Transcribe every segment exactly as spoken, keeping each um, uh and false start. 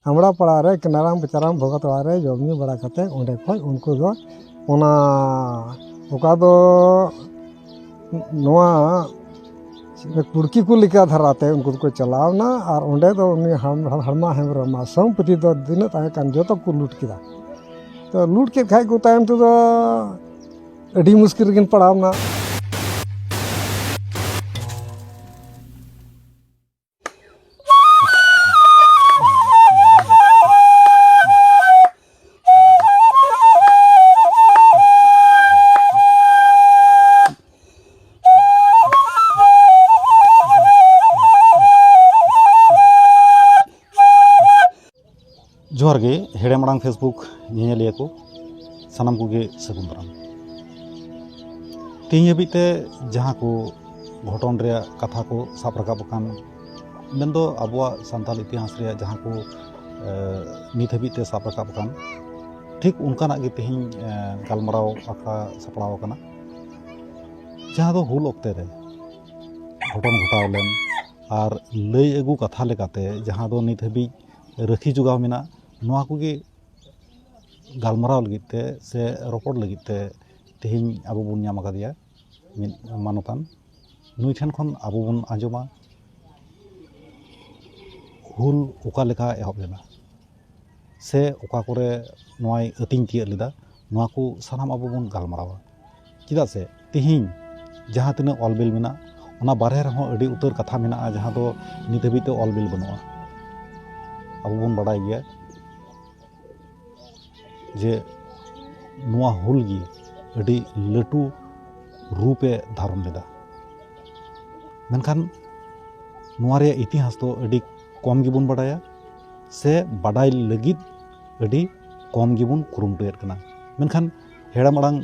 ᱟᱢᱲᱟ ᱯᱟᱲᱟ ᱨᱮ ᱠᱟᱱᱟᱨᱟᱢ ᱯᱟᱪᱟᱨᱟᱢ ᱵᱷᱚᱜᱚᱛ ᱚᱲᱟᱜ ᱨᱮ ᱡᱚᱢ ᱧᱩ ᱵᱟᱲᱟ ᱠᱟᱛᱮ, ᱚᱸᱰᱮ ᱠᱷᱚᱱ ᱩᱱᱠᱩ ᱫᱚ ᱚᱱᱟ ᱚᱠᱟ ᱫᱚ ᱱᱚᱣᱟ ᱠᱩᱲᱠᱤ ᱠᱚ ᱞᱮᱠᱟ ᱫᱷᱟᱨᱟᱛᱮ ᱩᱱᱠᱩ ᱫᱚᱠᱚ ᱪᱟᱞᱟᱣ ᱮᱱᱟ᱾ ᱟᱨ ᱚᱸᱰᱮ ᱫᱚ ᱩᱱᱤ ᱦᱟᱲ-, ᱦᱟᱲᱢᱟ ᱦᱮᱢᱵᱨᱚᱢᱟᱜ ᱥᱚᱢᱯᱚᱛᱤ ᱫᱚ ᱛᱤᱱᱟᱹᱜ ᱛᱟᱦᱮᱸ ᱠᱟᱱ, ᱡᱚᱛᱚ ᱠᱚ ᱞᱩᱴ ᱠᱮᱫᱟ᱾ ᱛᱚ ᱞᱩᱴ ᱠᱮᱫ ᱠᱷᱟᱡ ᱠᱚ, ᱛᱟᱭᱚᱢ ᱛᱮᱫᱚ ᱟᱹᱰᱤ ᱢᱩᱥᱠᱤᱞ ᱨᱮᱠᱤᱱ ᱯᱟᱲᱟᱣ ᱮᱱᱟ᱾ ᱡᱚᱦᱟᱨ ᱜᱮ, ᱦᱮᱲᱮᱢ ᱟᱲᱟᱝ Facebook ᱧᱮᱧᱮᱞᱤᱭᱟᱹ ᱠᱚ, ᱥᱟᱱᱟᱢ ᱠᱚᱜᱮ ᱥᱟᱹᱜᱩᱱ ᱫᱟᱨᱟᱢ᱾ ᱛᱮᱦᱮᱧ ᱦᱟᱹᱵᱤᱡ ᱛᱮ ᱡᱟᱦᱟᱸ ᱠᱚ ᱜᱷᱚᱴᱚᱱ ᱨᱮᱭᱟᱜ ᱠᱟᱛᱷᱟ ᱠᱚ ᱥᱟᱵ ᱨᱟᱠᱟᱵ ᱟᱠᱟᱱ, ᱢᱮᱱᱫᱚ ᱟᱵᱚᱣᱟᱜ ᱥᱟᱱᱛᱟᱲ ᱤᱛᱤᱦᱟᱥ ᱨᱮᱭᱟᱜ ᱡᱟᱦᱟᱸ ᱠᱚ, ᱮ, ᱱᱤᱛ ᱦᱟᱹᱵᱤᱡ ᱛᱮ ᱥᱟᱵ ᱨᱟᱠᱟᱵ ᱟᱠᱟᱱ, ᱴᱷᱤᱠ ᱚᱱᱠᱟᱱᱟᱜ ᱜᱮ ᱛᱮᱦᱮᱧ, ᱮ, ᱜᱟᱞᱢᱟᱨᱟᱣ ᱟᱠᱷᱲᱟ ᱥᱟᱯᱲᱟᱣ ᱟᱠᱟᱱᱟ, ᱡᱟᱦᱟᱸ ᱫᱚ ᱦᱩᱞ ᱚᱠᱛᱮ ᱨᱮ ᱜᱷᱚᱴᱚᱱ ᱜᱷᱚᱴᱟᱣ ᱞᱮᱱ ᱟᱨ ᱞᱟᱹᱭ ᱟᱹᱜᱩ ᱠᱟᱛᱷᱟ ᱞᱮᱠᱟᱛᱮ ᱡᱟᱦᱟᱸ ᱫᱚ ᱱᱤᱛ ᱦᱟᱹᱵᱤᱡ ᱨᱟᱹᱠᱷᱤ ᱡᱚᱜᱟᱣ ᱢᱮᱱᱟᱜ, ᱱᱚᱣᱟ ᱠᱚᱜᱮ ᱜᱟᱞᱢᱟᱨᱟᱣ ᱞᱟᱹᱜᱤᱫ ᱛᱮ ᱥᱮ ᱨᱚᱯᱚᱲ ᱞᱟᱹᱜᱤᱫ ᱛᱮ ᱛᱮᱦᱮᱧ ᱟᱵᱚ ᱵᱚᱱ ᱧᱟᱢ ᱟᱠᱟᱫᱮᱭᱟ ᱢᱤᱫ ᱢᱟᱱᱚᱛᱟᱱ᱾ ᱱᱩᱭ ᱴᱷᱮᱱ ᱠᱷᱚᱱ ᱟᱵᱚ ᱵᱚᱱ ᱟᱸᱡᱚᱢᱟ ᱦᱩᱞ ᱚᱠᱟ ᱞᱮᱠᱟ ᱮᱦᱚᱵ ᱞᱮᱱᱟ ᱥᱮ ᱚᱠᱟ ᱠᱚᱨᱮ ᱱᱚᱣᱟᱭ ᱟᱹᱛᱤᱧ ᱛᱤᱭᱟᱹᱜ ᱞᱮᱫᱟ, ᱱᱚᱣᱟ ᱠᱚ ᱥᱟᱱᱟᱢ ᱟᱵᱚ ᱵᱚᱱ ᱜᱟᱞᱢᱟᱨᱟᱣᱟ᱾ ᱪᱮᱫᱟᱜ ᱥᱮ ᱛᱮᱦᱮᱧ ᱡᱟᱦᱟᱸ ᱛᱤᱱᱟᱹᱜ ᱚᱞ ᱵᱤᱞ ᱢᱮᱱᱟᱜ, ᱚᱱᱟ ᱵᱟᱨᱦᱮ ᱨᱮᱦᱚᱸ ᱟᱹᱰᱤ ᱩᱛᱟᱹᱨ ᱠᱟᱛᱷᱟ ᱢᱮᱱᱟᱜᱼᱟ, ᱡᱟᱦᱟᱸ ᱫᱚ ᱱᱤᱛ ᱦᱟᱹᱵᱤᱡ ᱛᱮ ᱚᱞ ᱵᱤᱞ ᱵᱟᱹᱱᱩᱜᱼᱟ᱾ ᱟᱵᱚ ᱵᱚᱱ ᱵᱟᱲᱟᱭ ᱜᱮᱭᱟ ᱡᱮ ᱱᱚᱣᱟ ᱦᱩᱞ ᱜᱮ ᱟᱹᱰᱤ ᱞᱟᱹᱴᱩ ᱨᱩᱯ ᱮ ᱫᱷᱟᱨᱚᱱ ᱞᱮᱫᱟ᱾ ᱢᱮᱱᱠᱷᱟᱱ ᱱᱚᱣᱟ ᱨᱮᱭᱟᱜ ᱤᱛᱤᱦᱟᱥ ᱫᱚ ᱟᱹᱰᱤ ᱠᱚᱢ ᱜᱮᱵᱚᱱ ᱵᱟᱰᱟᱭᱟ ᱥᱮ ᱵᱟᱰᱟᱭ ᱞᱟᱹᱜᱤᱫ ᱟᱹᱰᱤ ᱠᱚᱢ ᱜᱮᱵᱚᱱ ᱠᱩᱨᱩᱢᱩᱴᱩᱭᱮᱫ ᱠᱟᱱᱟ᱾ ᱢᱮᱱᱠᱷᱟᱱ ᱦᱮᱲᱮᱢ ᱟᱲᱟᱝ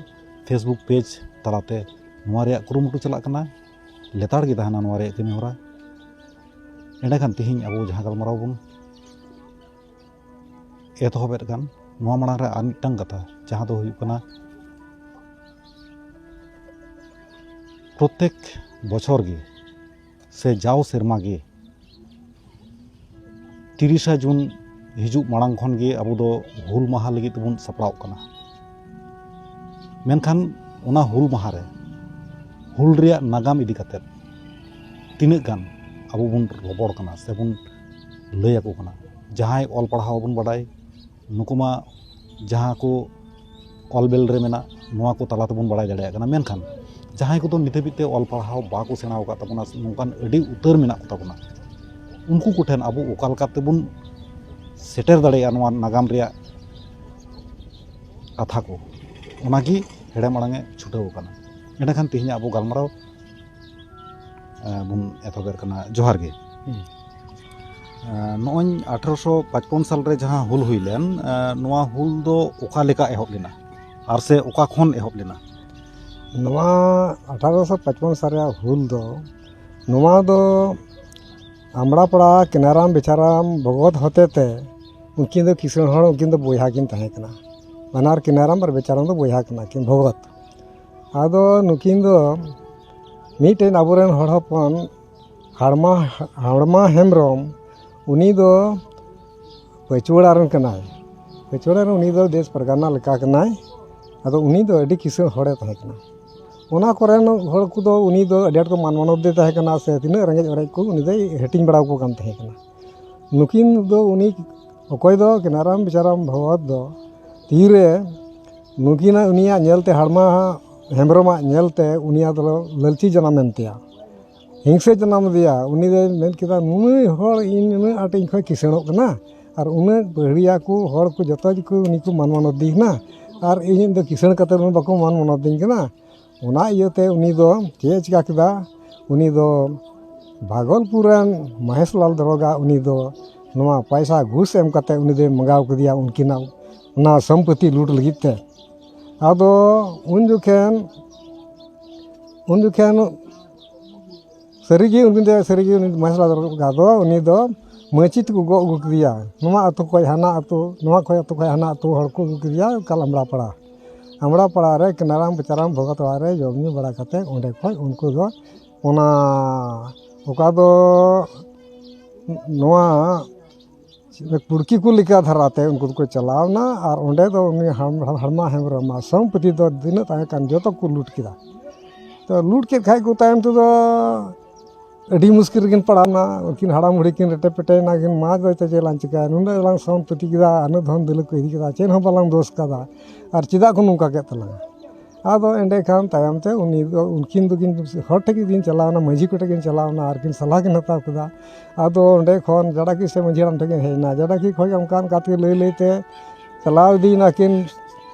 Facebook page ᱛᱟᱞᱟᱛᱮ ᱱᱚᱣᱟ ᱨᱮᱭᱟᱜ ᱠᱩᱨᱩᱢᱩᱴᱩ ᱪᱟᱞᱟᱜ ᱠᱟᱱᱟ, ᱞᱮᱛᱟᱲ ᱜᱮ ᱛᱟᱦᱮᱱᱟ ᱱᱚᱣᱟ ᱨᱮᱭᱟᱜ ᱠᱟᱹᱢᱤ ᱦᱚᱨᱟ᱾ ᱮᱸᱰᱮᱠᱷᱟᱱ ᱛᱮᱦᱮᱧ ᱟᱵᱚ ᱡᱟᱦᱟᱸ ᱜᱟᱞᱢᱟᱨᱟᱣ ᱵᱚᱱ ᱮᱛᱚᱦᱚᱵᱮᱫ ᱠᱟᱱ, ᱱᱚᱣᱟ ᱢᱟᱲᱟᱝ ᱨᱮ ᱟᱨ ᱢᱤᱫᱴᱟᱝ ᱠᱟᱛᱷᱟ, ᱡᱟᱦᱟᱸ ᱫᱚ ᱦᱩᱭᱩᱜ ᱠᱟᱱᱟ, ᱯᱨᱚᱛᱮᱠ ᱵᱚᱪᱷᱚᱨ ᱜᱮ ᱥᱮ ᱡᱟᱣ ᱥᱮᱨᱢᱟ ᱜᱮ ᱛᱤᱨᱤᱥᱟ ᱡᱩᱱ ᱦᱤᱡᱩᱜ ᱢᱟᱲᱟᱝ ᱠᱷᱚᱱ ᱜᱮ ᱟᱵᱚ ᱫᱚ ᱦᱩᱞ ᱢᱟᱦᱟ ᱞᱟᱹᱜᱤᱫ ᱛᱮᱵᱚᱱ ᱥᱟᱯᱲᱟᱣᱚᱜ ᱠᱟᱱᱟ᱾ ᱢᱮᱱᱠᱷᱟᱱ ᱚᱱᱟ ᱦᱩᱞ ᱢᱟᱦᱟ ᱨᱮ ᱦᱩᱞ ᱨᱮᱭᱟᱜ ᱱᱟᱜᱟᱢ ᱤᱫᱤ ᱠᱟᱛᱮᱫ ᱛᱤᱱᱟᱹᱜ ᱜᱟᱱ ᱟᱵᱚ ᱵᱚᱱ ᱨᱚᱯᱚᱲ ᱠᱟᱱᱟ ᱥᱮ ᱵᱚᱱ ᱞᱟᱹᱭ ᱟᱠᱚ ᱠᱟᱱᱟ? ᱡᱟᱦᱟᱸᱭ ᱚᱞ ᱯᱟᱲᱦᱟᱣ ᱵᱚᱱ ᱵᱟᱰᱟᱭ, ᱱᱩᱠᱩ ᱢᱟ ᱡᱟᱦᱟᱸ ᱠᱚ ᱚᱞ ᱵᱮᱞ ᱨᱮ ᱢᱮᱱᱟᱜ, ᱱᱚᱣᱟ ᱠᱚ ᱛᱟᱞᱟ ᱛᱮᱵᱚᱱ ᱵᱟᱲᱟᱭ ᱫᱟᱲᱮᱭᱟᱜ ᱠᱟᱱᱟ᱾ ᱢᱮᱱᱠᱷᱟᱱ ᱡᱟᱦᱟᱸᱭ ᱠᱚᱫᱚ ᱱᱤᱛ ᱦᱟᱹᱵᱤᱡ ᱛᱮ ᱚᱞ ᱯᱟᱲᱦᱟᱣ ᱵᱟᱠᱚ ᱥᱮᱬᱟ ᱟᱠᱟᱫ ᱛᱟᱵᱚᱱᱟ, ᱱᱚᱝᱠᱟᱱ ᱟᱹᱰᱤ ᱩᱛᱟᱹᱨ ᱢᱮᱱᱟᱜ ᱠᱚ ᱛᱟᱵᱚᱱᱟ, ᱩᱱᱠᱩ ᱠᱚᱴᱷᱮᱱ ᱟᱵᱚ ᱚᱠᱟ ᱞᱮᱠᱟ ᱛᱮᱵᱚᱱ ᱥᱮᱴᱮᱨ ᱫᱟᱲᱮᱭᱟᱜᱼᱟ ᱱᱚᱣᱟ ᱱᱟᱜᱟᱢ ᱨᱮᱭᱟᱜ ᱠᱟᱛᱷᱟ ᱠᱚ, ᱚᱱᱟᱜᱮ ᱦᱮᱲᱮᱢ ᱟᱲᱟᱝ ᱮ ᱪᱷᱩᱴᱟᱹᱣ ᱟᱠᱟᱱᱟ᱾ ᱮᱸᱰᱮᱠᱷᱟᱱ ᱛᱮᱦᱮᱧᱟᱜ ᱟᱵᱚ ᱜᱟᱞᱢᱟᱨᱟᱣ, ᱮ, ᱵᱚᱱ ᱮᱛᱚᱦᱚᱵᱮᱫ ᱠᱟᱱᱟ᱾ ᱡᱚᱦᱟᱨ ᱜᱮ᱾ ᱦᱩᱸ᱾ ᱮ, ᱱᱚᱜᱼᱚᱭ ᱟᱴᱷᱨᱚᱥᱚ ᱯᱟᱸᱪᱯᱚᱱ ᱥᱟᱞ ᱨᱮ ᱡᱟᱦᱟᱸ ᱦᱩᱞ ᱦᱩᱭ ᱞᱮᱱ, ᱮ, ᱱᱚᱣᱟ ᱦᱩᱞ ᱫᱚ ᱚᱠᱟ ᱞᱮᱠᱟ ᱮᱦᱚᱵ ᱞᱮᱱᱟ ᱟᱨ ᱥᱮ ᱚᱠᱟ ᱠᱷᱚᱱ ᱮᱦᱚᱵ ᱞᱮᱱᱟ? ᱱᱚᱣᱟ ᱟᱴᱷᱟᱨᱚᱥᱚ ᱯᱟᱸᱪᱯᱚᱱ ᱥᱟᱞ ᱨᱮᱭᱟᱜ ᱦᱩᱞ ᱫᱚ, ᱱᱚᱣᱟ ᱫᱚ ᱟᱢᱲᱟᱯᱟᱲᱟ ᱠᱮᱱᱟᱨᱟᱢ ᱵᱮᱪᱟᱨᱟᱢ ᱵᱷᱚᱜᱚᱛ ᱦᱚᱛᱮ ᱛᱮ, ᱩᱱᱠᱤᱱ ᱫᱚ ᱠᱤᱥᱟᱹᱬ ᱦᱚᱲ, ᱩᱱᱠᱤᱱ ᱫᱚ ᱵᱚᱭᱦᱟ ᱠᱤᱱ ᱛᱟᱦᱮᱸ ᱠᱟᱱᱟ᱾ ᱵᱟᱱᱟᱨ ᱠᱮᱱᱟᱨᱟᱢ ᱟᱨ ᱵᱮᱪᱟᱨᱟᱢ ᱫᱚ ᱵᱚᱭᱦᱟ ᱠᱟᱱᱟ ᱠᱤᱱ, ᱵᱷᱚᱜᱚᱛ᱾ ᱟᱫᱚ ᱱᱩᱠᱤᱱ ᱫᱚ ᱢᱤᱫᱴᱮᱱ ᱟᱵᱚᱨᱮᱱ ᱦᱚᱲ ᱦᱚᱯᱚᱱ ᱦᱟᱲᱢᱟ, ᱦᱟᱲᱢᱟ ᱦᱮᱢᱵᱨᱚᱢ, ᱩᱱᱤ ᱫᱚ ᱯᱟᱹᱪᱩᱣᱟᱹᱲᱟ ᱨᱮᱱ ᱠᱟᱱᱟᱭ᱾ ᱯᱟᱹᱪᱩᱣᱟᱹᱲᱟ ᱨᱮᱱ ᱩᱱᱤ ᱫᱚ ᱫᱮᱥ ᱯᱟᱨᱜᱟᱱᱟ ᱞᱮᱠᱟ ᱠᱟᱱᱟᱭ᱾ ᱟᱫᱚ ᱩᱱᱤ ᱫᱚ ᱟᱹᱰᱤ ᱠᱤᱥᱟᱹᱬ ᱦᱚᱲᱮ ᱛᱟᱦᱮᱸ ᱠᱟᱱᱟ᱾ ᱚᱱᱟ ᱠᱚᱨᱮᱱ ᱦᱚᱲ ᱠᱚᱫᱚ ᱩᱱᱤ ᱫᱚ ᱟᱹᱰᱤ ᱟᱸᱴ ᱠᱚ ᱢᱟᱱ ᱢᱟᱱᱚᱛ ᱫᱮ ᱛᱟᱦᱮᱸ ᱠᱟᱱᱟ, ᱥᱮ ᱛᱤᱱᱟᱹᱜ ᱨᱮᱸᱜᱮᱡ ᱚᱨᱮᱡ ᱠᱚ ᱩᱱᱤ ᱫᱚᱭ ᱦᱟᱹᱴᱤᱧ ᱵᱟᱲᱟ ᱟᱠᱚ ᱠᱟᱱ ᱛᱟᱦᱮᱸ ᱠᱟᱱᱟ᱾ ᱱᱩᱠᱤᱱ ᱫᱚ ᱩᱱᱤ ᱚᱠᱚᱭ ᱫᱚ ᱠᱮᱱᱟᱨᱟᱢ ᱵᱮᱪᱟᱨᱟᱢ ᱵᱷᱚᱜᱚᱛ ᱫᱚ ᱛᱤᱨᱮ ᱱᱩᱠᱤᱱᱟᱜ, ᱩᱱᱤᱭᱟᱜ ᱧᱮᱞᱛᱮ, ᱦᱟᱲᱢᱟ ᱦᱮᱢᱵᱨᱚᱢᱟᱜ ᱧᱮᱞᱛᱮ ᱩᱱᱤᱭᱟᱜ ᱫᱚ ᱞᱟᱹᱞᱪᱤ ᱡᱟᱱᱟᱢ ᱮᱱ ᱛᱟᱭᱟ, ᱦᱤᱝᱥᱟᱹ ᱡᱟᱱᱟᱢ ᱟᱫᱮᱭᱟ᱾ ᱩᱱᱤ ᱫᱚᱭ ᱢᱮᱱ ᱠᱮᱫᱟ, "ᱱᱩᱱᱟᱹᱜ ᱦᱚᱲ ᱤᱧ ᱱᱩᱱᱟᱹᱜ ᱟᱸᱴ ᱤᱧ ᱠᱷᱚᱱ ᱠᱤᱥᱟᱹᱬᱚᱜ ᱠᱟᱱᱟ, ᱟᱨ ᱩᱱᱟᱹᱜ ᱵᱟᱹᱦᱲᱤᱭᱟ ᱠᱚ ᱦᱚᱲ ᱠᱚ ᱡᱚᱛᱚ ᱜᱮᱠᱚ ᱩᱱᱤ ᱠᱚ ᱢᱟᱱ ᱢᱟᱱᱚᱛ ᱫᱤ ᱠᱟᱱᱟ, ᱟᱨ ᱤᱧ ᱫᱚ ᱠᱤᱥᱟᱹᱬ ᱠᱟᱛᱮ ᱨᱮᱦᱚᱸ ᱵᱟᱠᱚ ᱢᱟᱱ ᱢᱟᱱᱚᱛ ᱫᱤᱧ ᱠᱟᱱᱟ?" ᱚᱱᱟ ᱤᱭᱟᱹᱛᱮ ᱩᱱᱤ ᱫᱚ ᱪᱮᱫ ᱮ ᱪᱤᱠᱟ ᱠᱮᱫᱟ? ᱩᱱᱤ ᱫᱚ ᱵᱷᱟᱜᱚᱞᱯᱩᱨ ᱨᱮᱱ ᱢᱚᱦᱮᱥᱞᱟᱞ ᱫᱟᱨᱚᱜᱟ, ᱩᱱᱤ ᱫᱚ ᱱᱚᱣᱟ ᱯᱚᱭᱥᱟ ᱜᱷᱩᱥ ᱮᱢ ᱠᱟᱛᱮ ᱩᱱᱤ ᱫᱚᱭ ᱢᱟᱸᱜᱟᱣ ᱠᱮᱫᱮᱭᱟ ᱩᱱᱠᱤᱱᱟᱜ ᱚᱱᱟ ᱥᱚᱢᱯᱚᱛᱤ ᱞᱩᱴ ᱞᱟᱹᱜᱤᱫ ᱛᱮ᱾ ᱟᱫᱚ ᱩᱱ ᱡᱚᱠᱷᱮᱱ, ᱩᱱ ᱡᱚᱠᱷᱮᱱ ᱥᱟᱹᱨᱤᱜᱮ ᱩᱱᱤ ᱫᱚ, ᱥᱟᱹᱨᱤᱜᱮ ᱩᱱᱤ ᱢᱚᱦᱮᱥᱞᱟᱞ ᱫᱟᱨᱚᱜᱟ ᱫᱚ, ᱩᱱᱤ ᱫᱚ ᱢᱟᱹᱪᱤ ᱛᱮᱠᱚ ᱜᱚᱜ ᱟᱹᱜᱩ ᱠᱮᱫᱮᱭᱟ᱾ ᱱᱚᱣᱟ ᱟᱹᱛᱩ ᱠᱷᱚᱱ ᱦᱟᱱᱟ ᱟᱹᱛᱩ, ᱱᱚᱣᱟ ᱠᱷᱚᱱ ᱟᱹᱛᱩ ᱠᱷᱚᱱ ᱦᱟᱱᱟ ᱟᱹᱛᱩ ᱦᱚᱲ ᱠᱚ ᱟᱹᱜᱩ ᱠᱮᱫᱮᱭᱟ ᱠᱟᱞ ᱟᱢᱲᱟ ᱯᱟᱲᱟ᱾ ᱟᱢᱲᱟ ᱯᱟᱲᱟ ᱨᱮ ᱠᱮᱱᱟᱨᱟᱢ ᱵᱮᱪᱟᱨᱟᱢ ᱵᱷᱚᱜᱚᱛ ᱚᱲᱟᱜ ᱨᱮ ᱡᱚᱢ ᱧᱩ ᱵᱟᱲᱟ ᱠᱟᱛᱮ, ᱚᱸᱰᱮ ᱠᱷᱚᱱ ᱩᱱᱠᱩ ᱫᱚ ᱚᱱᱟ, ᱚᱠᱟ ᱫᱚ ᱱᱚᱣᱟ ᱠᱩᱲᱠᱤ ᱠᱚ ᱞᱮᱠᱟ ᱫᱷᱟᱨᱟᱛᱮ ᱩᱱᱠᱩ ᱫᱚᱠᱚ ᱪᱟᱞᱟᱣ ᱮᱱᱟ᱾ ᱟᱨ ᱚᱸᱰᱮ ᱫᱚ ᱩᱱᱤ ᱦᱟᱲ-, ᱦᱟᱲᱢᱟ ᱦᱮᱢᱵᱨᱚᱢᱟᱜ ᱥᱚᱢᱯᱚᱛᱤ ᱫᱚ ᱛᱤᱱᱟᱹᱜ ᱛᱟᱦᱮᱸ ᱠᱟᱱ, ᱡᱚᱛᱚ ᱠᱚ ᱞᱩᱴ ᱠᱮᱫᱟ᱾ ᱛᱚ ᱞᱩᱴ ᱠᱮᱫ ᱠᱷᱟᱡ ᱠᱚ, ᱛᱟᱭᱚᱢ ᱛᱮᱫᱚ ᱟᱹᱰᱤ ᱢᱩᱥᱠᱤᱞ ᱨᱮᱠᱤᱱ ᱯᱟᱲᱟᱣ ᱮᱱᱟ᱾ ᱩᱱᱠᱤᱱ ᱦᱟᱲᱟᱢ ᱵᱩᱲᱦᱤ ᱠᱤᱱ ᱨᱮᱴᱮ ᱯᱮᱴᱮᱭᱮᱱᱟ, ᱠᱤᱱ ᱢᱟ ᱫᱚ ᱪᱮᱫ ᱞᱟᱝ ᱪᱤᱠᱟᱹᱭᱟ, ᱱᱩᱱᱟᱹᱜ ᱞᱟᱝ ᱥᱚᱢᱯᱚᱛᱤ ᱠᱮᱫᱟ, ᱩᱱᱟᱹᱜ ᱫᱷᱚᱱ ᱫᱟᱹᱣᱞᱟᱹ ᱠᱚ ᱤᱫᱤ ᱠᱮᱫᱟ, ᱪᱮᱫ ᱦᱚᱸ ᱵᱟᱞᱟᱝ ᱫᱳᱥ ᱠᱟᱫᱟ, ᱟᱨ ᱪᱮᱫᱟᱜ ᱠᱚ ᱱᱚᱝᱠᱟ ᱠᱮᱫ ᱛᱟᱞᱟᱝᱟ? ᱟᱫᱚ ᱮᱸᱰᱮᱠᱷᱟᱱ ᱛᱟᱭᱚᱢ ᱛᱮ ᱩᱱᱤ ᱫᱚ, ᱩᱱᱠᱤᱱ ᱫᱚᱠᱤᱱ ᱦᱚᱲ ᱴᱷᱮᱱ ᱜᱮᱠᱤᱱ ᱪᱟᱞᱟᱣ ᱮᱱᱟ, ᱢᱟᱹᱡᱷᱤ ᱠᱚᱴᱷᱮᱱ ᱠᱤᱱ ᱪᱟᱞᱟᱣ ᱮᱱᱟ, ᱟᱨ ᱠᱤᱱ ᱥᱟᱞᱦᱟ ᱠᱤᱱ ᱦᱟᱛᱟᱣ ᱠᱮᱫᱟ᱾ ᱟᱫᱚ ᱚᱸᱰᱮ ᱠᱷᱚᱱ ᱡᱟᱰᱟᱠᱤ ᱥᱮ ᱢᱟᱹᱡᱷᱤ ᱦᱟᱲᱟᱢ ᱴᱷᱮᱱ ᱠᱤᱱ ᱦᱮᱡ ᱮᱱᱟ᱾ ᱡᱟᱰᱟᱠᱤ ᱠᱷᱚᱱ ᱚᱱᱠᱟ ᱚᱱᱠᱟ ᱛᱮ ᱞᱟᱹᱭ ᱞᱟᱹᱭ ᱛᱮ ᱪᱟᱞᱟᱣ ᱤᱫᱤᱭᱮᱱᱟ ᱠᱤᱱ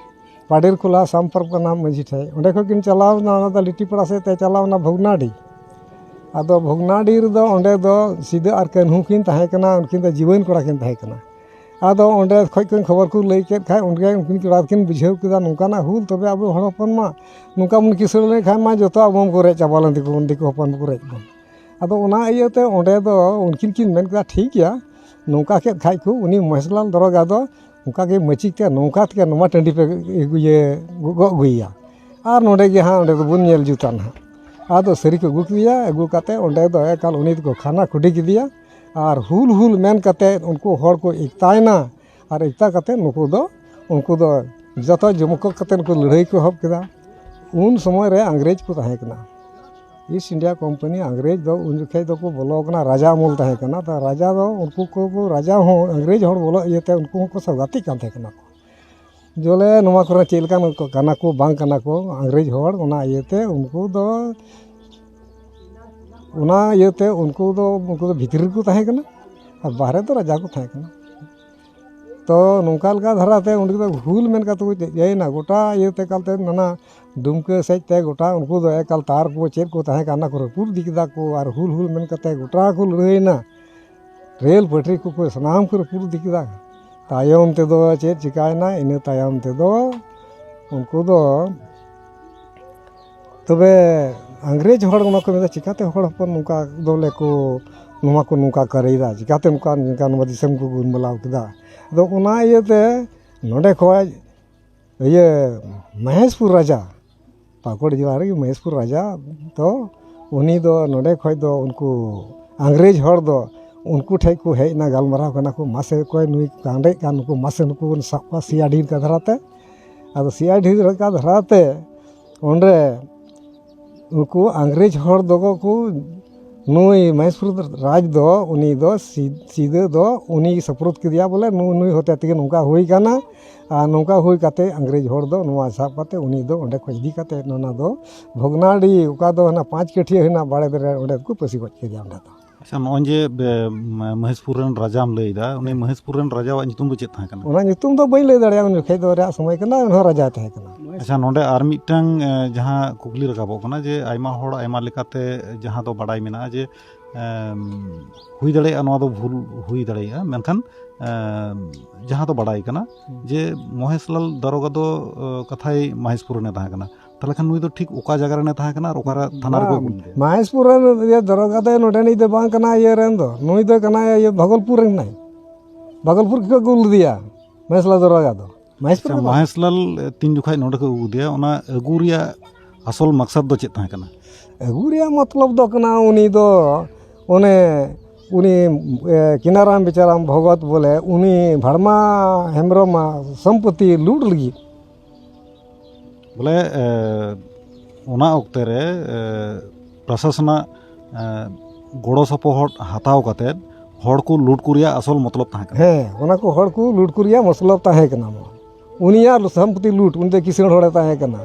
ᱯᱟᱰᱮᱨ ᱠᱚᱞᱟ ᱥᱟᱢ ᱯᱟᱨᱜᱟᱱᱟ ᱢᱟᱹᱡᱷᱤ ᱴᱷᱮᱱ᱾ ᱚᱸᱰᱮ ᱠᱷᱚᱱ ᱠᱤᱱ ᱪᱟᱞᱟᱣ ᱮᱱᱟ, ᱚᱱᱟ ᱫᱚ ᱞᱤᱴᱤᱯᱟᱲᱟ ᱥᱮᱫ ᱛᱮ ᱪᱟᱞᱟᱣ ᱮᱱᱟ ᱵᱷᱚᱜᱽᱱᱟᱰᱤ᱾ ᱟᱫᱚ ᱵᱷᱚᱜᱽᱱᱟᱰᱤ ᱨᱮᱫᱚ ᱚᱸᱰᱮ ᱫᱚ ᱥᱤᱫᱟᱹ ᱟᱨ ᱠᱟᱹᱱᱦᱩ ᱠᱤᱱ ᱛᱟᱦᱮᱸ ᱠᱟᱱᱟ, ᱩᱱᱠᱤᱱ ᱫᱚ ᱡᱩᱣᱟᱹᱱ ᱠᱚᱲᱟ ᱠᱤᱱ ᱛᱟᱦᱮᱸ ᱠᱟᱱᱟ᱾ ᱟᱫᱚ ᱚᱸᱰᱮ ᱠᱷᱚᱱ ᱠᱤᱱ ᱠᱷᱚᱵᱚᱨ ᱠᱚ ᱞᱟᱹᱭ ᱠᱮᱫ ᱠᱷᱟᱡ, ᱩᱱᱠᱤᱱ ᱠᱚᱲᱟ ᱠᱤᱱ ᱵᱩᱡᱷᱟᱹᱣ ᱠᱮᱫᱟ, ᱱᱚᱝᱠᱟᱱᱟᱜ ᱦᱩᱞ ᱛᱚᱵᱮ ᱟᱵᱚ ᱦᱚᱲ ᱦᱚᱯᱚᱱ ᱢᱟ ᱱᱚᱝᱠᱟ ᱵᱚᱱ ᱠᱤᱥᱟᱹᱬ ᱞᱮᱱᱠᱷᱟᱱ ᱢᱟ ᱡᱚᱛᱚ ᱟᱵᱚ ᱵᱚᱱ ᱨᱮᱡ ᱪᱟᱵᱟ ᱞᱮᱱ ᱛᱮᱠᱚ, ᱫᱤᱠᱩ ᱦᱚᱯᱚᱱ ᱠᱚ ᱨᱮᱡ ᱵᱚᱱ᱾ ᱟᱫᱚ ᱚᱱᱟ ᱤᱭᱟᱹᱛᱮ ᱚᱸᱰᱮ ᱫᱚ ᱩᱱᱠᱤᱱ ᱠᱤᱱ ᱢᱮᱱ ᱠᱮᱫᱟ, ᱴᱷᱤᱠ ᱜᱮᱭᱟ, ᱱᱚᱝᱠᱟ ᱠᱮᱫ ᱠᱷᱟᱡ ᱠᱚ ᱩᱱᱤ ᱢᱚᱦᱮᱥᱞᱟᱞ ᱫᱚᱨᱚᱜᱟ ᱫᱚ ᱚᱱᱠᱟ ᱜᱮ ᱢᱟᱹᱪᱤ ᱛᱮ ᱱᱚᱝᱠᱟ ᱛᱮᱜᱮ ᱱᱚᱣᱟ ᱴᱟᱺᱰᱤ ᱯᱮ ᱤᱭᱟᱹ ᱜᱚᱜ ᱟᱹᱜᱩᱭᱮᱭᱟ, ᱟᱨ ᱱᱚᱰᱮ ᱜᱮ ᱦᱟᱸᱜ ᱚᱸᱰᱮ ᱫᱚᱵᱚᱱ ᱧᱮᱞ ᱡᱩᱛᱟ ᱱᱟᱦᱟᱜ᱾ ᱟᱫᱚ ᱥᱟᱹᱨᱤ ᱠᱚ ᱟᱹᱜᱩ ᱠᱮᱫᱮᱭᱟ, ᱟᱹᱜᱩ ᱠᱟᱛᱮ ᱚᱸᱰᱮ ᱫᱚ ᱮᱠᱟᱞ ᱩᱱᱤ ᱫᱚᱠᱚ ᱠᱷᱟᱱᱟ ᱠᱷᱩᱰᱤ ᱠᱮᱫᱮᱭᱟ᱾ ᱟᱨ ᱦᱩᱞ ᱦᱩᱞ ᱢᱮᱱ ᱠᱟᱛᱮ ᱩᱱᱠᱩ ᱦᱚᱲ ᱠᱚ ᱮᱠᱛᱟᱭᱮᱱᱟ᱾ ᱟᱨ ᱮᱠᱛᱟ ᱠᱟᱛᱮ ᱱᱩᱠᱩ ᱫᱚ, ᱩᱱᱠᱩ ᱫᱚ ᱡᱚᱛᱚ ᱡᱚᱢᱠᱚ ᱠᱟᱛᱮ ᱱᱩᱠᱩ ᱞᱟᱹᱲᱦᱟᱹᱭ ᱠᱚ ᱮᱦᱚᱵ ᱠᱮᱫᱟ᱾ ᱩᱱ ᱥᱚᱢᱚᱭ ᱨᱮ ᱤᱝᱨᱮᱡᱽ ᱠᱚ ᱛᱟᱦᱮᱸ ᱠᱟᱱᱟ, ᱤᱥᱴ ᱤᱱᱰᱤᱭᱟ ᱠᱳᱢᱯᱟᱱᱤ᱾ ᱤᱝᱨᱮᱡᱽ ᱫᱚ ᱩᱱ ᱡᱚᱠᱷᱮᱡ ᱫᱚᱠᱚ ᱵᱚᱞᱚ ᱠᱟᱱᱟ, ᱨᱟᱡᱟ ᱟᱢᱚᱞ ᱛᱟᱦᱮᱸ ᱠᱟᱱᱟ᱾ ᱛᱚ ᱨᱟᱡᱟ ᱫᱚ ᱩᱱᱠᱩ ᱠᱚ, ᱨᱟᱡᱟ ᱦᱚᱸ ᱤᱝᱨᱮᱡᱽ ᱦᱚᱲ ᱵᱚᱞᱚ ᱤᱭᱟᱹᱛᱮ ᱩᱱᱠᱩ ᱦᱚᱸᱠᱚ ᱥᱟᱣᱜᱟᱛᱤᱜ ᱠᱟᱱ ᱛᱟᱦᱮᱸ ᱠᱟᱱᱟ ᱠᱚ, ᱡᱚᱞᱮ ᱱᱚᱣᱟ ᱠᱚᱨᱮ ᱪᱮᱫ ᱞᱮᱠᱟᱱ ᱠᱚ ᱠᱟᱱᱟ ᱠᱚ ᱵᱟᱝ ᱠᱟᱱᱟ ᱠᱚ ᱤᱝᱨᱮᱡᱽ ᱦᱚᱲ᱾ ᱚᱱᱟ ᱤᱭᱟᱹᱛᱮ ᱩᱱᱠᱩ ᱫᱚ, ᱚᱱᱟ ᱤᱭᱟᱹᱛᱮ ᱩᱱᱠᱩ ᱫᱚ, ᱩᱱᱠᱩ ᱫᱚ ᱵᱷᱤᱛᱨᱤ ᱨᱮᱠᱚ ᱛᱟᱦᱮᱸ ᱠᱟᱱᱟ, ᱟᱨ ᱵᱟᱦᱨᱮ ᱫᱚ ᱨᱟᱡᱟ ᱠᱚ ᱛᱟᱦᱮᱸ ᱠᱟᱱᱟ᱾ ᱛᱚ ᱱᱚᱝᱠᱟ ᱞᱮᱠᱟ ᱫᱷᱟᱨᱟᱛᱮ ᱩᱱᱠᱩ ᱫᱚ ᱦᱩᱞ ᱢᱮᱱ ᱠᱟᱛᱮ ᱠᱚ ᱤᱭᱟᱹᱭᱮᱱᱟ, ᱜᱚᱴᱟ ᱤᱭᱟᱹᱛᱮ ᱮᱠᱟᱞᱛᱮ ᱱᱟᱱᱟ ᱰᱩᱢᱠᱟᱹ ᱥᱮᱫ ᱛᱮ ᱜᱚᱴᱟ ᱩᱱᱠᱩ ᱫᱚ ᱮᱠᱟᱞ ᱛᱟᱨ ᱠᱚ ᱪᱮᱫ ᱠᱚ ᱛᱟᱦᱮᱸ ᱠᱟᱱᱟ, ᱚᱱᱟ ᱠᱚ ᱨᱟᱹᱯᱩᱫ ᱤᱫᱤ ᱠᱮᱫᱟ ᱠᱚ, ᱟᱨ ᱦᱩᱞ ᱦᱩᱞ ᱢᱮᱱ ᱠᱟᱛᱮ ᱜᱚᱴᱟ ᱠᱚ ᱞᱟᱹᱲᱦᱟᱹᱭᱮᱱᱟ᱾ ᱨᱮᱞ ᱯᱟᱹᱴᱨᱤ ᱠᱚᱠᱚ ᱥᱟᱱᱟᱢ ᱠᱚ ᱨᱟᱹᱯᱩᱫ ᱤᱫᱤ ᱠᱮᱫᱟ᱾ ᱛᱟᱭᱚᱢ ᱛᱮᱫᱚ ᱪᱮᱫ ᱪᱤᱠᱟᱭᱮᱱᱟ, ᱤᱱᱟᱹ ᱛᱟᱭᱚᱢ ᱛᱮᱫᱚ ᱩᱱᱠᱩ ᱫᱚ, ᱛᱚᱵᱮ ᱤᱝᱨᱮᱡᱽ ᱦᱚᱲ ᱚᱱᱟ ᱠᱚ ᱢᱮᱱᱫᱟ, ᱪᱤᱠᱟᱛᱮ ᱦᱚᱲ ᱦᱚᱯᱚᱱ ᱱᱚᱝᱠᱟ ᱫᱚᱞᱮ ᱠᱚ, ᱱᱚᱣᱟ ᱠᱚ ᱱᱚᱝᱠᱟ ᱠᱟᱹᱨᱤᱭᱮᱫᱟ, ᱪᱤᱠᱟᱛᱮ ᱱᱚᱝᱠᱟ, ᱱᱚᱝᱠᱟ ᱱᱚᱣᱟ ᱫᱤᱥᱚᱢ ᱠᱚ ᱜᱩᱞᱢᱟᱞᱟᱣ ᱠᱮᱫᱟ? ᱟᱫᱚ ᱚᱱᱟ ᱤᱭᱟᱹᱛᱮ ᱱᱚᱰᱮ ᱠᱷᱚᱡ ᱤᱭᱟᱹ ᱢᱚᱦᱮᱥᱯᱩᱨ ᱨᱟᱡᱟ, ᱯᱟᱹᱠᱩᱲ ᱡᱮᱞᱟ ᱨᱮᱜᱮ ᱢᱚᱦᱮᱥᱯᱩᱨ ᱨᱟᱡᱟ ᱫᱚ, ᱩᱱᱤ ᱫᱚ ᱱᱚᱰᱮ ᱠᱷᱚᱡ ᱫᱚ ᱩᱱᱠᱩ ᱤᱝᱨᱮᱡᱽ ᱦᱚᱲ ᱫᱚ ᱩᱱᱠᱩ ᱴᱷᱮᱱ ᱠᱚ ᱦᱮᱡ ᱮᱱᱟ, ᱜᱟᱞᱢᱟᱨᱟᱣ ᱠᱟᱱᱟ ᱠᱚ, ᱢᱟᱥᱮ ᱚᱠᱚᱭ ᱱᱩᱭ ᱠᱟᱸᱰᱮᱡ ᱠᱟᱱ, ᱱᱩᱠᱩ ᱢᱟᱥᱮ ᱱᱩᱠᱩ ᱵᱚᱱ ᱥᱟᱵ ᱠᱚᱣᱟ ᱥᱤ ᱟᱭ ᱰᱤ ᱞᱮᱠᱟ ᱫᱷᱟᱨᱟᱛᱮ᱾ ᱟᱫᱚ ᱥᱤ ᱟᱭ ᱰᱤ ᱞᱮᱠᱟ ᱫᱷᱟᱨᱟᱛᱮ ᱚᱸᱰᱮ ᱩᱱᱠᱩ ᱤᱝᱨᱮᱡᱽ ᱦᱚᱲ ᱫᱚᱠᱚ ᱠᱚ, ᱱᱩᱭ ᱢᱚᱦᱮᱥᱯᱩᱨ ᱨᱟᱡᱽ ᱫᱚ, ᱩᱱᱤ ᱫᱚ ᱥᱤ-, ᱥᱤᱫᱟᱹ ᱫᱚ ᱩᱱᱤ ᱥᱩᱯᱨᱩᱫ ᱠᱮᱫᱮᱭᱟ, ᱵᱚᱞᱮ ᱱᱩᱭ, ᱱᱩᱭ ᱦᱚᱛᱮ ᱛᱮᱜᱮ ᱱᱚᱝᱠᱟ ᱦᱩᱭ ᱠᱟᱱᱟ᱾ ᱟᱨ ᱱᱚᱝᱠᱟ ᱦᱩᱭ ᱠᱟᱛᱮ ᱤᱝᱨᱮᱡᱽ ᱦᱚᱲ ᱫᱚ ᱱᱚᱣᱟ ᱥᱟᱵ ᱠᱟᱛᱮ ᱩᱱᱤ ᱫᱚ ᱚᱸᱰᱮ ᱠᱷᱚᱱ ᱤᱫᱤ ᱠᱟᱛᱮ ᱚᱱᱟ ᱫᱚ ᱵᱷᱚᱜᱽᱱᱟᱰᱤ, ᱚᱠᱟ ᱫᱚ ᱦᱟᱱᱟ ᱯᱟᱸᱪ ᱠᱟᱹᱴᱷᱭᱟᱹ ᱦᱮᱱᱟᱜ ᱵᱟᱲᱮ ᱫᱟᱨᱮ, ᱚᱸᱰᱮ ᱫᱚᱠᱚ ᱯᱟᱹᱥᱤ ᱜᱚᱡ ᱠᱮᱫᱮᱭᱟ ᱚᱸᱰᱮ ᱫᱚ᱾ ᱟᱪᱪᱷᱟ, ᱱᱚᱜᱼᱚᱭ ᱡᱮ, ᱵᱮ-, ᱢ-, ᱢᱚᱦᱮᱥᱯᱩᱨ ᱨᱮᱱ ᱨᱟᱡᱟᱢ ᱞᱟᱹᱭ ᱮᱫᱟ, ᱩᱱᱤ ᱢᱚᱦᱮᱥᱯᱩᱨ ᱨᱮᱱ ᱨᱟᱡᱟᱣᱟᱜ ᱧᱩᱛᱩᱢ ᱫᱚ ᱪᱮᱫ ᱛᱟᱦᱮᱸ ᱠᱟᱱᱟ? ᱚᱱᱟ ᱧᱩᱛᱩᱢ ᱫᱚ ᱵᱟᱹᱧ ᱞᱟᱹᱭ ᱫᱟᱲᱮᱭᱟᱜᱼᱟ, ᱩᱱ ᱡᱚᱠᱷᱮᱡ ᱫᱚ ᱨᱮᱭᱟᱜ ᱥᱚᱢᱚᱭ ᱠᱟᱱᱟ, ᱩᱱᱤ ᱦᱚᱸ ᱨᱟᱡᱟᱭ ᱛᱟᱦᱮᱸ ᱠᱟᱱᱟ᱾ ᱟᱪᱪᱷᱟ, ᱱᱚᱰᱮ ᱟᱨ ᱢᱤᱫᱴᱟᱝ, ᱮ, ᱡᱟᱦᱟᱸ ᱠᱩᱠᱞᱤ ᱨᱟᱠᱟᱵᱚᱜ ᱠᱟᱱᱟ ᱡᱮ ᱟᱭᱢᱟ ᱦᱚᱲ ᱟᱭᱢᱟ ᱞᱮᱠᱟᱛᱮ ᱡᱟᱦᱟᱸ ᱫᱚ ᱵᱟᱲᱟᱭ ᱢᱮᱱᱟᱜᱼᱟ ᱡᱮ, ᱮᱢ, ᱦᱩᱭ ᱫᱟᱲᱮᱭᱟᱜᱼᱟ ᱱᱚᱣᱟ ᱫᱚ ᱵᱷᱩᱞ ᱦᱩᱭ ᱫᱟᱲᱮᱭᱟᱜᱼᱟ, ᱢᱮᱱᱠᱷᱟᱱ, ᱮᱢ, ᱡᱟᱦᱟᱸ ᱫᱚ ᱵᱟᱲᱟᱭ ᱠᱟᱱᱟ ᱦᱩᱸ᱾ ᱡᱮ ᱢᱚᱦᱮᱥᱞᱟᱞ ᱫᱟᱨᱚᱜᱟ ᱫᱚ, ᱮ, ᱠᱟᱛᱷᱟᱭ ᱢᱚᱦᱮᱥᱯᱩᱨ ᱨᱮᱱᱮ ᱛᱟᱦᱮᱸ ᱠᱟᱱᱟ, ᱛᱟᱦᱚᱞᱮ ᱠᱷᱟᱱ ᱱᱩᱭ ᱫᱚ ᱴᱷᱤᱠ ᱚᱠᱟ ᱡᱟᱭᱜᱟ ᱨᱮᱱᱮ ᱛᱟᱦᱮᱸ ᱠᱟᱱᱟ ᱟᱨ ᱚᱠᱟᱨᱮ ᱛᱷᱟᱱᱟ ᱨᱮᱠᱚ ᱵᱟᱝ, ᱟᱹᱜᱩ ᱞᱮᱫᱮᱭᱟ? ᱢᱚᱦᱮᱥᱯᱩᱨ ᱨᱮᱱ ᱤᱭᱟᱹ ᱫᱟᱨᱚᱜᱟ ᱫᱚ ᱱᱚᱰᱮᱱᱤᱡ ᱫᱚ ᱵᱟᱝ ᱠᱟᱱᱟ, ᱤᱭᱟᱹ ᱨᱮᱱ ᱫᱚ, ᱱᱩᱭ ᱫᱚ ᱠᱟᱱᱟᱭ ᱤᱭᱟᱹ ᱵᱷᱟᱜᱚᱞᱯᱩᱨ ᱨᱮᱱ ᱠᱟᱱᱟᱭ, ᱵᱷᱟᱜᱚᱞᱯᱩᱨ ᱜᱮᱠᱚ ᱟᱹᱜᱩ ᱞᱮᱫᱮᱭᱟ ᱢᱚᱦᱮᱥᱞᱟᱞ ᱫᱟᱨᱚᱜᱟ ᱫᱚ᱾ ᱢᱚᱦᱮᱥᱯᱩᱨ ᱟᱪᱪᱷᱟ, ᱫᱚ ᱵᱟᱝ᱾ ᱢᱚᱦᱮᱥᱞᱟᱞ, ᱮ, ᱛᱤᱱ ᱡᱚᱠᱷᱟᱡ ᱱᱚᱰᱮ ᱠᱚ ᱟᱹᱜᱩ ᱠᱮᱫᱮᱭᱟ, ᱚᱱᱟ ᱟᱹᱜᱩ ᱨᱮᱭᱟᱜ ᱟᱥᱚᱞ ᱢᱟᱠᱥᱟᱫ ᱫᱚ ᱪᱮᱫ ᱛᱟᱦᱮᱸ ᱠᱟᱱᱟ? ᱟᱹᱜᱩ ᱨᱮᱭᱟᱜ ᱢᱚᱛᱞᱚᱵ ᱫᱚ ᱠᱟᱱᱟ, ᱩᱱᱤ ᱫᱚ ᱚᱱᱮ ᱩᱱᱤ, ᱮ, ᱠᱤᱱᱟᱨᱟᱢ ᱵᱮᱪᱟᱨᱟᱢ ᱵᱷᱚᱜᱚᱛ ᱵᱚᱞᱮ, ᱩᱱᱤ ᱵᱷᱟᱲᱢᱟ ᱦᱮᱢᱵᱨᱚᱢᱟᱜ ᱥᱚᱢᱯᱚᱛᱤ ᱞᱩᱴ ᱞᱟᱹᱜᱤᱫ᱾ ᱵᱚᱞᱮ, ᱮ, ᱚᱱᱟ ᱚᱠᱛᱮ ᱨᱮ, ᱮ, ᱯᱨᱚᱥᱟᱥᱚᱱᱟᱜ, ᱮ, ᱜᱚᱲᱚ ᱥᱚᱯᱚᱦᱚᱫ ᱦᱟᱛᱟᱣ ᱠᱟᱛᱮᱫ ᱦᱚᱲ ᱠᱚ ᱞᱩᱴ ᱠᱚ ᱨᱮᱭᱟᱜ ᱟᱥᱚᱞ ᱢᱚᱛᱞᱚᱵ ᱛᱟᱦᱮᱸ ᱠᱟᱱᱟ᱾ ᱦᱮᱸ, ᱚᱱᱟ ᱠᱚ ᱦᱚᱲ ᱠᱚ ᱞᱩᱴ ᱠᱚ ᱨᱮᱭᱟᱜ ᱢᱚᱛᱞᱚᱵ ᱛᱟᱦᱮᱸ ᱠᱟᱱᱟ᱾ ᱩᱱᱤᱭᱟᱜ ᱥᱚᱢᱯᱚᱛᱤ ᱞᱩᱴ, ᱩᱱᱤ ᱫᱚ ᱠᱤᱥᱟᱹᱬ ᱦᱚᱲᱮ ᱛᱟᱦᱮᱸ ᱠᱟᱱᱟ᱾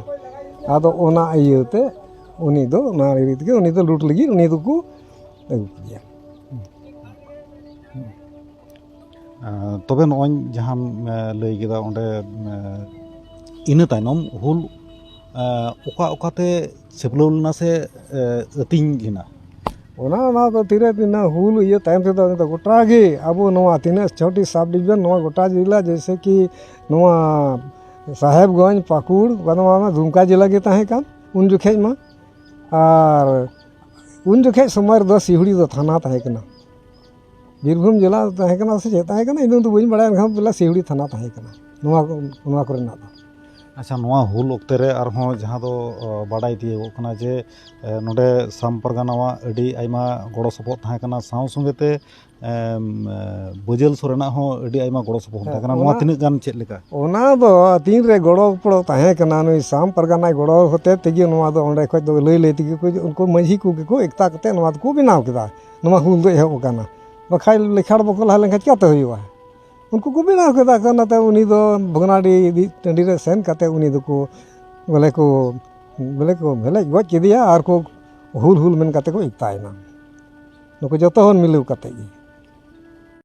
ᱟᱫᱚ ᱚᱱᱟ ᱤᱭᱟᱹᱛᱮ ᱩᱱᱤ ᱫᱚ, ᱚᱱᱟ ᱤᱭᱟᱹ ᱛᱮᱜᱮ ᱩᱱᱤ ᱫᱚ ᱞᱩᱴ ᱞᱟᱹᱜᱤᱫ ᱩᱱᱤ ᱫᱚᱠᱚ ᱟᱹᱜᱩ ᱠᱮᱫᱮᱭᱟ᱾ ᱟᱸ, ᱛᱚᱵᱮ ᱱᱚᱜᱼᱚᱭ ᱡᱟᱦᱟᱸᱢ, ᱮ, ᱞᱟᱹᱭ ᱠᱮᱫᱟ ᱚᱸᱰᱮ, ᱮ, ᱤᱱᱟᱹ ᱛᱟᱭᱱᱚᱢ ᱦᱩᱞ, ᱮ, ᱚᱠᱟ ᱚᱠᱟᱛᱮ ᱥᱟᱹᱯᱞᱟᱹᱣ ᱞᱮᱱᱟ ᱥᱮ, ᱮ, ᱟᱹᱛᱤᱧ ᱞᱮᱱᱟ? ᱚᱱᱟ, ᱚᱱᱟ ᱫᱚ ᱛᱤᱱᱟᱹᱜ ᱫᱤᱱ ᱦᱩᱞ ᱤᱭᱟᱹ ᱛᱟᱭᱚᱢ ᱛᱮᱫᱚ ᱱᱤᱛᱚᱜ ᱜᱚᱴᱟ ᱜᱮ ᱟᱵᱚ ᱱᱚᱣᱟ ᱛᱤᱱᱟᱹᱜ ᱪᱷᱚᱴᱤ sub division, ᱱᱚᱣᱟ ᱜᱚᱴᱟ ᱡᱮᱞᱟ, ᱡᱮᱭᱥᱮ ᱠᱤ ᱱᱚᱣᱟ ᱥᱟᱦᱮᱵᱽᱜᱚᱸᱡᱽ, ᱯᱟᱹᱠᱩᱲ, ᱵᱟᱝ ᱫᱚ ᱵᱟᱝ ᱫᱩᱢᱠᱟ ᱡᱮᱞᱟ ᱜᱮ ᱛᱟᱦᱮᱸ ᱠᱟᱱ ᱩᱱ ᱡᱚᱠᱷᱮᱡ ᱢᱟ᱾ ᱟᱨ ᱩᱱ ᱡᱚᱠᱷᱮᱡ ᱥᱚᱢᱚᱭ ᱨᱮᱫᱚ ᱥᱤᱣᱲᱤ ᱫᱚ ᱛᱷᱟᱱᱟ ᱛᱟᱦᱮᱸ ᱠᱟᱱᱟ᱾ ᱵᱤᱨᱵᱷᱩᱢ ᱡᱮᱞᱟ ᱛᱟᱦᱮᱸ ᱠᱟᱱᱟ ᱥᱮ ᱪᱮᱫ ᱛᱟᱦᱮᱸ ᱠᱟᱱᱟ, ᱤᱧ ᱫᱚ ᱵᱟᱹᱧ ᱵᱟᱲᱟᱭᱟ, ᱮᱱᱠᱷᱟᱱ ᱵᱚᱞᱮ ᱥᱤᱣᱲᱤ ᱛᱷᱟᱱᱟ ᱛᱟᱦᱮᱸ ᱠᱟᱱᱟ ᱱᱚᱣᱟ, ᱱᱚᱣᱟ ᱠᱚᱨᱮᱱᱟᱜ ᱫᱚ᱾ ᱟᱪᱪᱷᱟ, ᱱᱚᱣᱟ ᱦᱩᱞ ᱚᱠᱛᱮ ᱨᱮ ᱟᱨᱦᱚᱸ ᱡᱟᱦᱟᱸ ᱫᱚ ᱚ, ᱵᱟᱰᱟᱭ ᱛᱤᱭᱳᱜᱚᱜ ᱠᱟᱱᱟ ᱡᱮ ᱮ, ᱱᱚᱰᱮ ᱥᱟᱢ ᱯᱟᱨᱜᱟᱱᱟᱣᱟᱜ ᱟᱹᱰᱤ ᱟᱭᱢᱟ ᱜᱚᱲᱚ ᱥᱚᱯᱚᱦᱚᱫ ᱛᱟᱦᱮᱸ ᱠᱟᱱᱟ, ᱥᱟᱶ ᱥᱚᱸᱜᱮ ᱛᱮ ᱮᱢ, ᱮ, ᱵᱟᱹᱡᱟᱹᱞ ᱥᱚᱨᱮᱱᱟᱜ ᱦᱚᱸ ᱟᱹᱰᱤ ᱟᱭᱢᱟ ᱜᱚᱲᱚ ᱥᱚᱯᱚᱦᱚᱫ ᱦᱮᱸ, ᱛᱟᱦᱮᱸ ᱠᱟᱱᱟ᱾ ᱱᱚᱣᱟ ᱚᱱᱟ ᱛᱤᱱᱟᱹᱜ ᱜᱟᱱ ᱪᱮᱫ ᱞᱮᱠᱟ? ᱚᱱᱟ ᱫᱚ ᱛᱤᱱ ᱨᱮ ᱜᱚᱲᱚ ᱜᱚᱯᱚᱲᱚ ᱛᱟᱦᱮᱸ ᱠᱟᱱᱟ, ᱱᱩᱭ ᱥᱟᱢ ᱯᱟᱨᱜᱟᱱᱟᱭ ᱜᱚᱲᱚ ᱦᱚᱛᱮ ᱛᱮᱜᱮ ᱱᱚᱣᱟ ᱫᱚ ᱚᱸᱰᱮ ᱠᱷᱚᱡ ᱫᱚ ᱞᱟᱹᱭ ᱞᱟᱹᱭ ᱛᱮᱜᱮ ᱠᱚ, ᱩᱱᱠᱩ ᱢᱟᱹᱡᱷᱤ ᱠᱚᱜᱮ ᱠᱚ ᱮᱠᱛᱟ ᱠᱟᱛᱮ ᱱᱚᱣᱟ ᱫᱚᱠᱚ ᱵᱮᱱᱟᱣ ᱠᱮᱫᱟ᱾ ᱱᱚᱣᱟ ᱦᱩᱞ ᱫᱚ ᱮᱦᱚᱵ ᱟᱠᱟᱱᱟ, ᱵᱟᱠᱷᱟᱡ ᱞᱮᱠᱷᱟᱲ ᱵᱟᱠᱚ ᱞᱟᱦᱟ ᱞᱮᱱᱠᱷᱟᱱ ᱪᱤᱠᱟᱹᱛᱮ ᱦᱩᱭᱩᱜᱼᱟ? ᱩᱱᱠᱩ ᱠᱚ ᱵᱮᱱᱟᱣ ᱠᱮᱫᱟ ᱠᱚ, ᱚᱱᱟᱛᱮ ᱩᱱᱤ ᱫᱚ ᱵᱷᱚᱜᱽᱱᱟᱰᱤ ᱴᱟᱺᱰᱤ ᱨᱮ ᱥᱮᱱ ᱠᱟᱛᱮ ᱩᱱᱤ ᱫᱚᱠᱚ ᱵᱚᱞᱮ ᱠᱚ, ᱵᱚᱞᱮ ᱠᱚ ᱵᱷᱮᱞᱮᱡ ᱜᱚᱡ ᱠᱮᱫᱮᱭᱟ ᱟᱨ ᱠᱚ ᱦᱩᱞ ᱦᱩᱞ ᱢᱮᱱ ᱠᱟᱛᱮ ᱠᱚ ᱮᱠᱛᱟᱭᱮᱱᱟ᱾ ᱱᱩᱠᱩ ᱡᱚᱛᱚ ᱦᱚᱲ ᱢᱤᱞᱟᱹᱣ ᱠᱟᱛᱮ ᱜᱮ᱾